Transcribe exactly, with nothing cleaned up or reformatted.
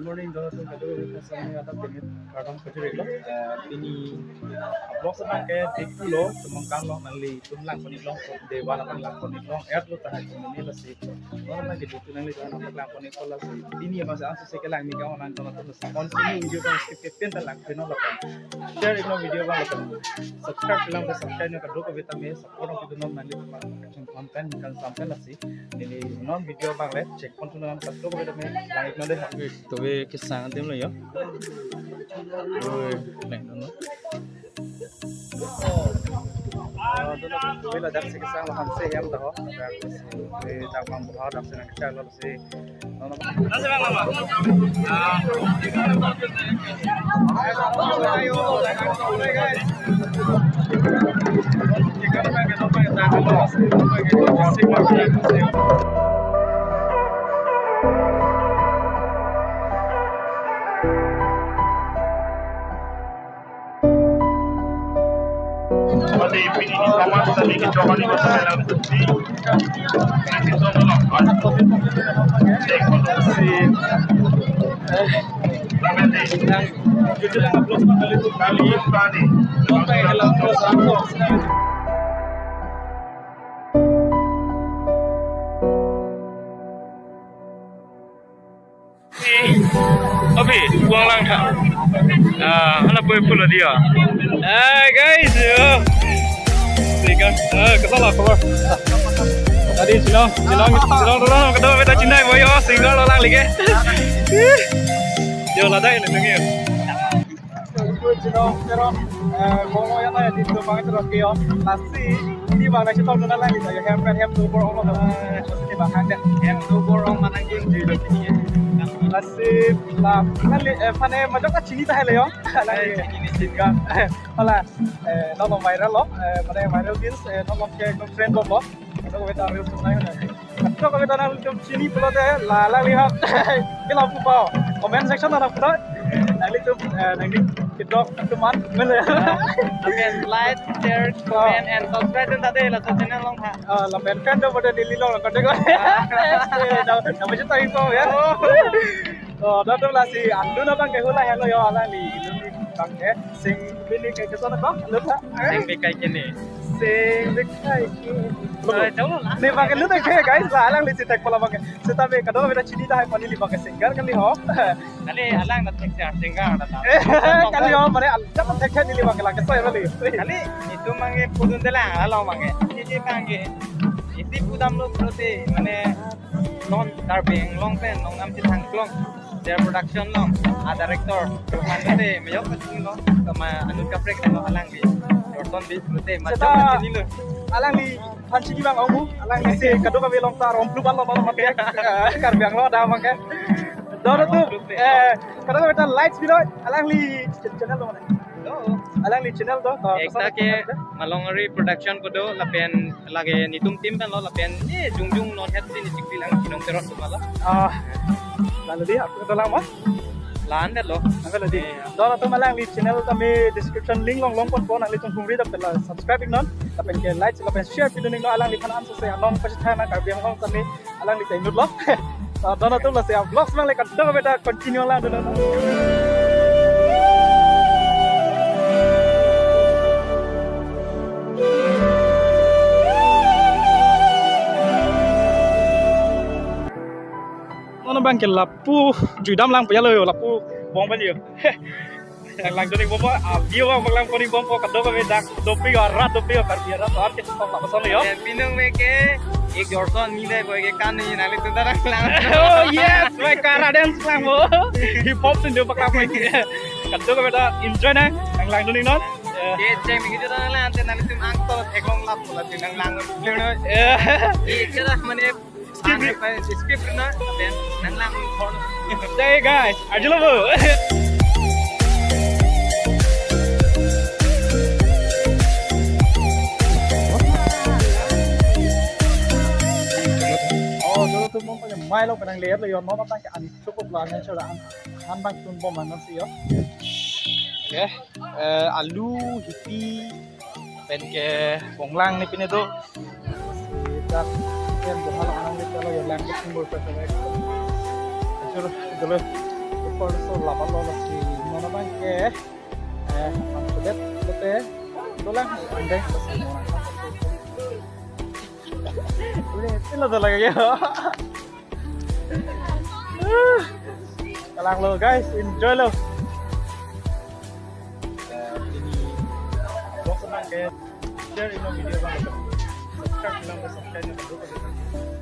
Good morning, dono atum kadokave aphan adap keme kardom pajir-iklo. Eh, pini vlog abang ke day two lo, Tumongkang along nanglitum langpon-iklong, day one abang langpon-iklong, et lo tahai pini lasi. Dono abang ke day two nanglitum aphan langpon-iklo lasi. Pini abang si ansi si kelang ni ka online dono atum lasi. Continue video abang skip ke pen ta langpon-iklo lapen share-iklo video abang lapen subscribe lang, subscribe-iklo kadokave tame, support-iklo nanglitum abang. Content kan sampai lasi. Neli non video abang le check pon tunan kadokave tame lang-iklo dei. Ui, tuve kesang adim lo yo. Ui, neng dono. Oh, dono tuve ladak si kesang lahan si hem taho. Ui, dak bang buha dak si nang kecak lo si. Abhi, uang lang tha. Ah, hana pui pula dia. Hai guys, yo. Singer, ah, kesala kabar. Tadi Chinong, Chinong, Chinong, Chinong, kedua kita Chinai boy, yo, singer lo lang lagi. Yo, ladak ini dengar. Chinong Teron, eh, kono ya na di tu bang Chinong Teron. Lasi, ini bang na Chinong Teron lagi, ya hem hem tu bor ong lo. Ini bang hak hem tu bor ong manang jin jin ini. Lasi, la, kan li, eh, pane majok ka chini ta hai le yo. Lagi ini singer. Hala, eh, non viral lo, eh, mane viral means, eh, non ke trend bom lo. Kadokave ta reels nai na. Kadokave ta nangtum chini pulote la la lihat. Ke lapu pao. Comment section na pulo. Nanglitum, eh, nangli kedok teman. Mele. Lapen like, share, comment, and subscribe dun tade laso channel along tha. Ah, lapen fan do pada neli along kontak. Eh, na, na macam tadi ko ya. Oh, dodom lasi, alun abang ke hula helo yo alangli, alun abang ke, sing bini ke keson abang, alun ha? Sing bikai kini. Sing bikai kini. Lo, eh, jauh lah. Ne abang ke lu dek ke, guys, la alangli si thek pula abang ke. Seta be kadokave ta chini ta hai pani li abang ke singer kali ho. Kali alang na thek singer, singer na ta. Eh, kali ho, mane al-, jangan thek thek neli abang ke la ke soy kali. Kali, itum abang ke pudun de lang, along abang ke. Ini abang ke. Isi pudam lo pulote, mane, non Karbi Anglong pen, non am chithang klong. Their production along, a director, Rohan te, mayok kachini lo, kama Anut Kaprek lo alangli. Jorton bi, te, ma Seta chok kachini lo. Alangli phan chini abang ong mu, alangli si kadokave along ta rom plu ban lo, ban lo mate, eh, Karbi Anglong ada abang ke. Dor tu, eh, kadokave ta likes bilo, alangli ch-, channel lo mane. Hello. Alangli channel do, do, ekta ke Malongari Production kedo lapen lake netum team pen lo lapen, eh, jongjong non het si ni chikli lang Chinong Teron atum lo. Ah, lalu dia, apa kata lama? Lan det lo. Apa lagi? Iya. Dor atum alangli channel kami description link along longpon pon nanglitum hungri dap la subscribe non. Lapen ke like, lapen share video ning lo alangliphan ansi se anong pachethang na Karbi Anglong kami alangli ta inut lo. Ah, dona tu lasi vlogs abang le kadokave ta continue lang dona. Non abang ke lapu juidam lang pajalo yo, lapu bong pajalo yo. Nang langdun-ik bompo, ah, view abang langdun-ik bompo, kadokave dak dopik, arat dopik, Karbi arat, arat ke tong lapuson yo. Lapen pini me ke, ik jorson nilai boy ke kan ni nanglitum ta nang lang. Oh yes, boy, kara dance lang bo. Hip hop sin jo paklang boy. Kadokave ta enjoy nang, nang langdun-ik non. Ke cheng ni kita nang lang, te nanglitum angtol theklong lap pula te nang lang. Iya. Iya, kita mane Skip ri. Skip ri na, then nang lang phone. Hey guys, arjulo bo. Oh, dolo tu mong pake mai lo penang lihat lo yo, non abang ke an cukup lah, ngan coba an, an bang tun bom mana sih yo. Oke, eh, alu, hipi, pen ke bonglang ni pine do. Dak pen bohal anang ni kalau yo lang ke simbol pe pe. Acur dulu. Super so lapalo lasi mona bang ke. Eh, ang sulit lote dolang andeng lasi mona. Udah, sila dolang ya. Kalanglo guys, enjoy lo. Eh, ini vlog senang ke share ino video bang. Subscribe bilang subscribe ino.